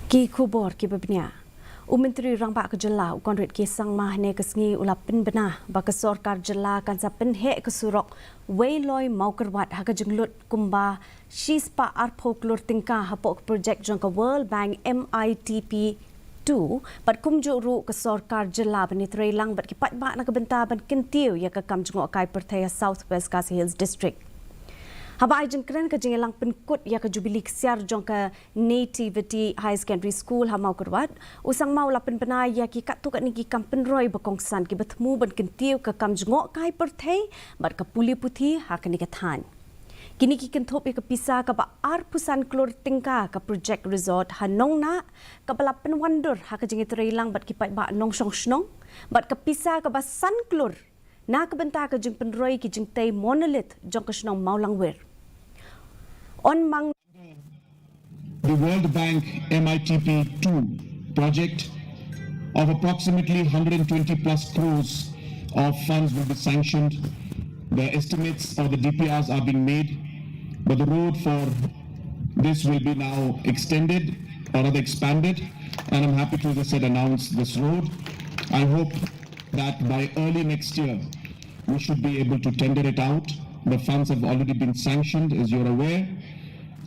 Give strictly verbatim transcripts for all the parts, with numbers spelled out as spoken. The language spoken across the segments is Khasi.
Ki khubor kiba bniah. U Myntri Rangbah ka Jylla, u Conrad K Sangma, hynne ka sngi u la pynbna ba ka Sorkar Jylla kan sa pynheh ka surok Weiloi Mawkyrwat ha ka jinglut kumba shispah arphew klur tyngka hapoh ka projek jong ka World Bank M I T P two, bad kumjuh ruh ka Sorkar Jylla ban ïatreilang bad ki paidbah na ka bynta ban kyntiew ïa ka kam jngohkai pyrthei ha South West Khasi Hills District. Haba ai jingkren ha ka jingïalang pynkut ïa ka Jubili ksiar jong ka Nativity Higher Secondary School ha Mawkyrwat, u Sangma u la pynbna ïa ki katto katne ki kam pynroi ba kongsan kiba thmu ban kyntiew ka kam jngohkai pyrthei bad ka pule puthi ha kane ka thaiñ. Kine ki kynthup ïa ka pisa kaba arphew san klur tyngka ka projek resort ha Nongnah, kaba la pynwandur ha ka jingïatreilang bad ki paidbah nongshong shnong, bad ka pisa kaba san klur na ka bynta ka jingpynroi ki jingtei monolith jong ka shnong Mawlangwir. Onmang The World Bank M I T P two project of approximately hundred and twenty plus crores of funds will be sanctioned. The estimates or the D P Rs are being made, but the road for this will be now extended or rather expanded, and I'm happy to, as I said, announce this road. I hope that by early next year, we should be able to tender it out. The funds have already been sanctioned, as you're aware.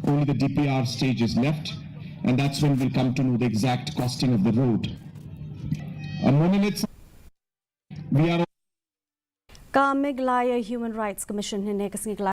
Only the D P R stage is left, and that's when we'll come to know the exact costing of the road. A monolith, we are Ka Meghalaya Human Rights Commission hynne ka sngi ka la